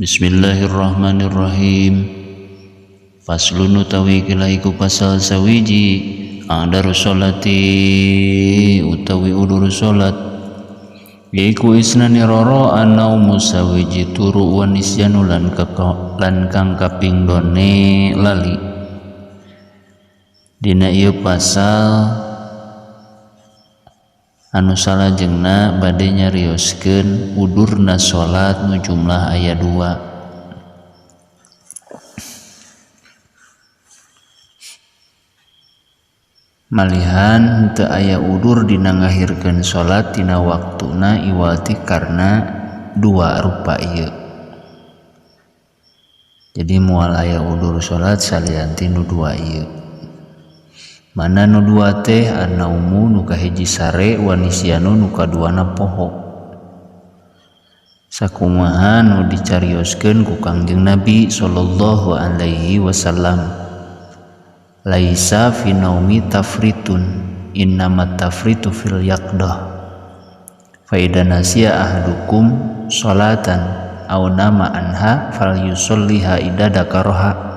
Bismillahirrahmanirrahim. Faslun utawi kila iku pasal sawiji adaru sholati utawi udur salat yaiku isnani roro anaumu sawiji turu wa nisyanu lan kang kaping done lali. Dina ieu pasal anu salajengna bade nyarioskeun udurna salat nu jumlah aya 2. Malihan teu aya udur dina ngahirkeun salat dina waktuna iwati karena dua rupa ieu. Jadi moal aya udur salat salian ti nu dua ieu. Mana nu dua teh annaumu nu kahiji sare wa nisyanu nu kaduana poho. Sakumaha nu dicarioskeun ku Kangjeng Nabi sallallahu alaihi wasallam. Laisa fi naumi tafritun innama tafritu fil yaqdah. Fa idza nasiya ahadukum salatan aw nama anha falyusalliha idza dzakaraha.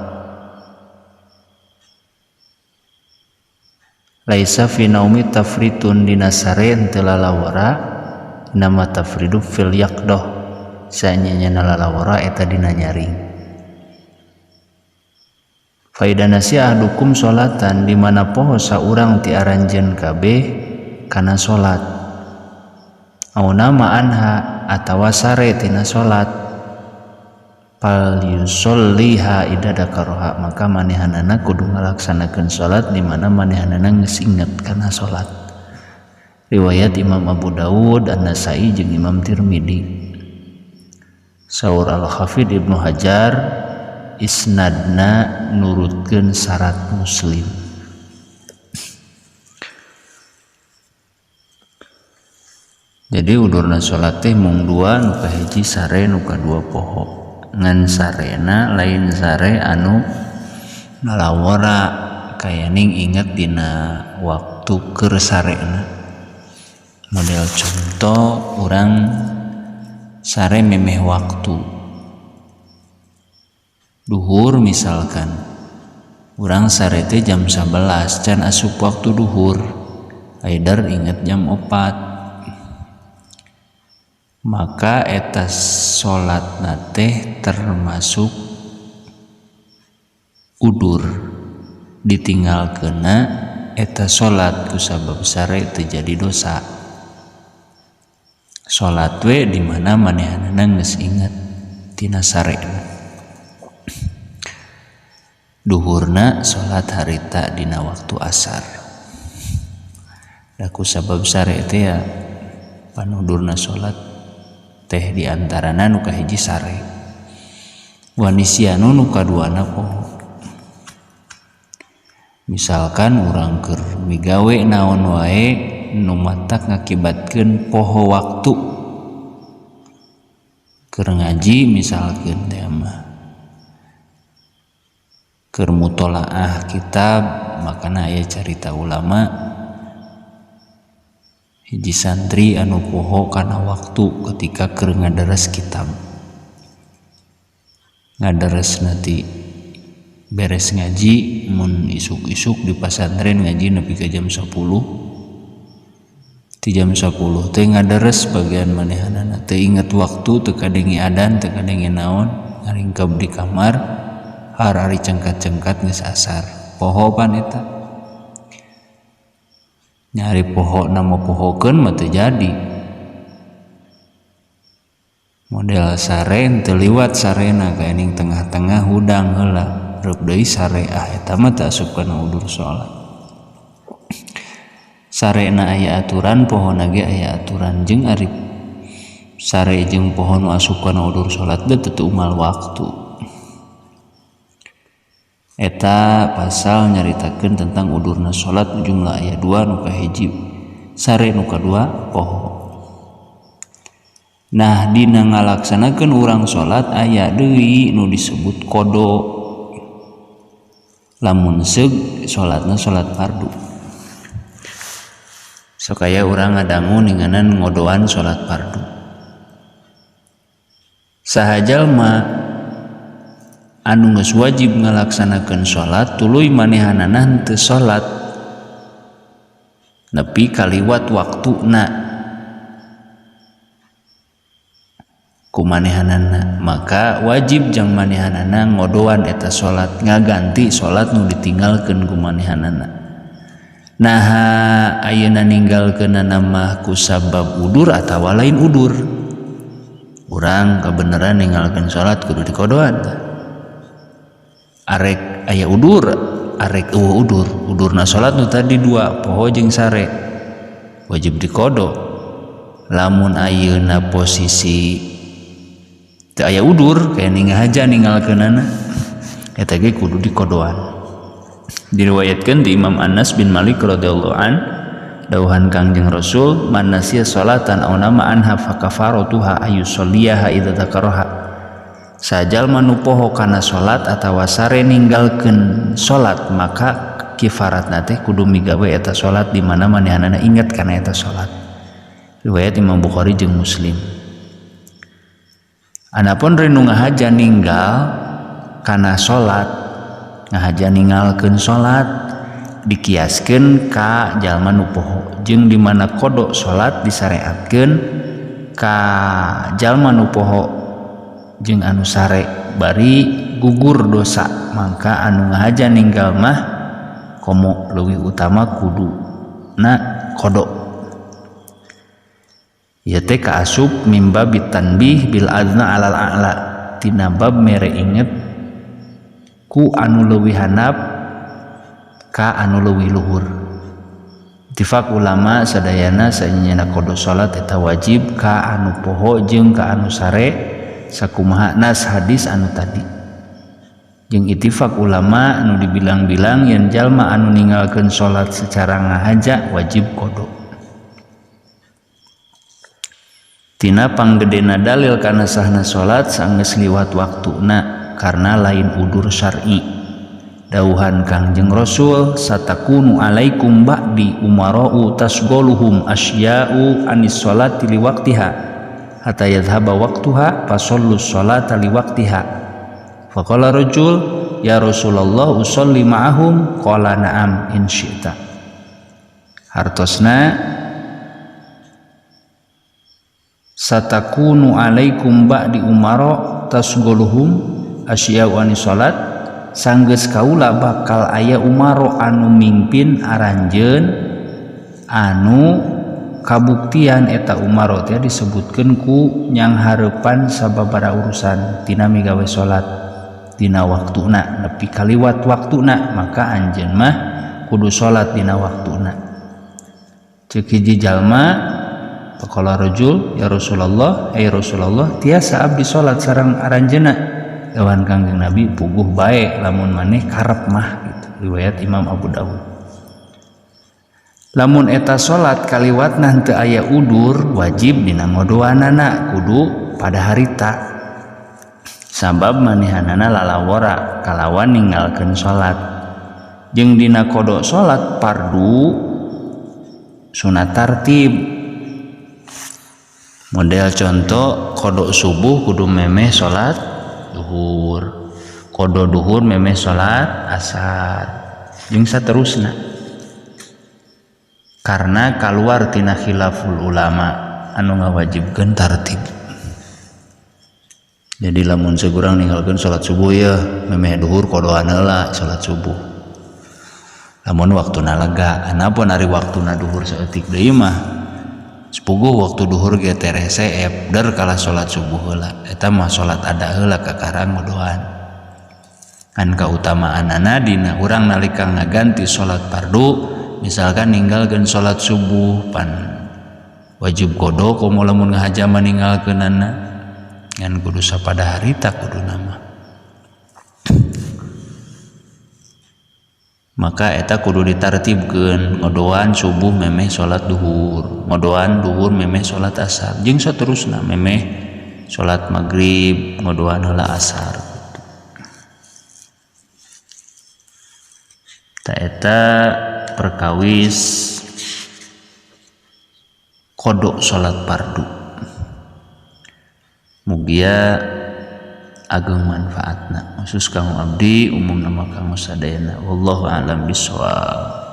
Laisa fi naumi tafritun dina sare henteu lalawara nama tafridu fil yaqdah saenyana lalawara eta dina nyaring. Fa idza nasiya ahadukum salatan di mana poho saurang ti aranjeun kabeh kana salat aw nama anha atawa sare tina salat fal yusalliha idza dzakaraha maka manehanana kudu ngalaksanakeun salat di mana manehanana geus inget kana salat. Riwayat Imam Abu Dawud, An-Nasa'i jeung Imam Tirmidzi. Saur Al-Hafidz Ibnu Hajar isnadna nurutkeun syarat Muslim. Jadi udurna salat teh mung dua, nu kahiji sare nu kadua poho. Ngan sarena lain sare anu ngalawara kayaning inget dina waktu keur sarena. Model contoh urang sare memeh waktu duhur misalkan urang sare teh jam 11 can asup waktu duhur, aidar inget jam 4, maka eta salatna teh termasuk udur, ditinggalkeunna eta salat ku sabab sare teu jadi dosa. Salat we di mana manehanana geus inget tina sarena. Duhurna salat harita dina waktu asar. Da ku sabab sare teh ya panudurna salat teh di antarana nu kahiji sare. Wa nisyanu nu kaduana poho. Misalkan urang keur migawe naon wae nu matak ngakibatkeun poho waktu. Keur ngaji misalkeun teh mah keur mutolaah kitab, makana aya carita ulama hiji santri anu poho kana waktu ketika keur ngadares kitab. Ngadares nanti beres ngaji mun isuk-isuk di pasantren ngaji nepi ka jam 10. Ti jam 10 teh ngadares bagian manehanana teu inget waktu, teu kadengi adan, teu kadengi naon, ngaringkeb di kamar har-hari cengkat-cengkat geus asar. Poho pan eta. Nyari poho nama pohokeun mah teu jadi. Model sare teu liwat sarena kaening tengah-tengah hudang heula. Reup deui sare ah eta mah teu asup kana udur salat. Sarena aya aturan, pohona ge aya aturan jeung ari sare jeung poho nu asup kana udur salat teh teu unggal waktu. Eta pasal nyaritakeun tentang udurna salat jumlah aya 2 nu kahiji sare nu kadua poho. Nah dina ngalaksanakeun urang salat aya deui nu disebut qada. Lamun seug salatna salat fardu. Sok aya urang ngadangu ninganan ngodoan salat fardu. Saha jalma anu geus wajib ngalaksanakeun salat tuluy manehanana henteu salat nepi kaliwat waktuna ku manehanana, maka wajib jang manehanana ngodoan eta salat, ngaganti salat nu ditinggalkeun ku manehanana. Naha ayeuna ninggalkeunana mah ku sabab udur atawa lain udur. Urang kebenaran ninggalkeun salat kudu dikodoan. Arek aya udur, arek eueuh udur. Udurna salat nu tadi dua, poho jeung sare. Wajib dikodo. Lamun ayeuna posisi teu aya udur, kaya ningahaja ninggalkeunana, eta ge kudu dikodoan. Diriwayatkeun di Imam Anas bin Malik radhiyallahu an, dawuhan Kangjeng Rasul, man nasiya salatan aw nama anha fa kafaratuha ayyusalliha idza dzakaraha. Sajalma nu poho kana salat atawa sare ninggalkeun salat, maka kifaratna teh kudu migawe eta salat di mana manehanana inget kana eta salat. Riwayat Imam Bukhari jeung Muslim. Anapun rinu ngahaja ninggal kana salat, ngahaja ninggalkeun salat dikiaskeun ka jalma nu poho, jeung di mana kodok salat disareatkeun ka jalma nu poho jeung anu sare bari gugur dosa, mangka anu ngahaja ninggal mah komo leuwih utama kudu na kodok. Ieu teh kaasup mimba bitanbih bil adna alal a'la, tina bab mere inget ku anu leuwih handap ka anu leuwih luhur. Ittifaq ulama sadayana sanyana kodo salat eta wajib ka anu poho jeung ka anu sare sakumaha nas hadis anu tadi. Jeung ittifaq ulama anu dibilang-bilang yen jalma anu ninggalkeun salat secara ngahaja wajib kodo. Tina panggedena dalil kana sahna salat sanggeus liwat waktuna karena lain udur syar'i. Dauhan Kangjeng Rasul, satakunu alaikum ba'di umara'u tasgoluhum asya'u anis salati liwaqtiha hatta yadhhaba waqtuha fasallu salata liwaqtiha. Faqala rajul ya Rasulullah usolli ma'ahum, qala na'am in syi'ta. Hartosna satakunu alaikum ba'di umara tasgoluhum asya'u anis salat, sanggeus kaula bakal aya umaro anu mimpin aranjeun anu kabuktian eta umaro teh disebutkeun ku nyang hareupan sababaraha urusan tina migawe salat dina waktuna nepi kaliwat waktuna, maka anjeun mah kudu salat dina waktuna. Ceuk hiji jalma, faqala rajul ya Rasulullah, ay Rasulullah, tiasa abdi salat sareng aranjeunna. Dawan Kangjeng Nabi, puguh bae lamun maneh karep mah gitu. Riwayat Imam Abu Dawud. Lamun eta salat kaliwatna henteu aya udur, wajib dina ngodoanana kudu pada harita. Sabab manehanana lalawora kalawan ninggalkeun salat. Jeung dina kodok salat fardu sunat tartib. Model contoh kodok subuh kudu memeh salat duhur, kodo duhur memeh salat asar, jeung saterusna. Karena kaluar tina khilaful ulama anu ngawajibkeun tartib. Jadi lamun segurang ninggalkeun salat subuh ya memeh duhur kodoan heula salat subuh. Lamun waktuna lega, anapun ari waktuna duhur saeutik deui mah sepuguh waktu duhur ge tereh seep der kalah salat subuh heula. Eta mah salat ada heula kakara ngodoan. Kan kautamaanana dina urang nalika ngaganti salat fardu, misalkan ninggalkeun salat subuh pan wajib kodo komo lamun ngahaja maninggalkeunana ngan kudu sapada harita kudu nama. Maka eta kudu ditartibkeun, ngodoan subuh memeh salat duhur, ngodoan duhur memeh salat asar, jeung saterusna memeh salat magrib ngodoan heula asar. Ta eta perkawis kodok salat fardu. Mugia ageng manfaatna, khusus kanggo abdi, umumna mah kanggo sadayana. Wallahu a'lam bissawab.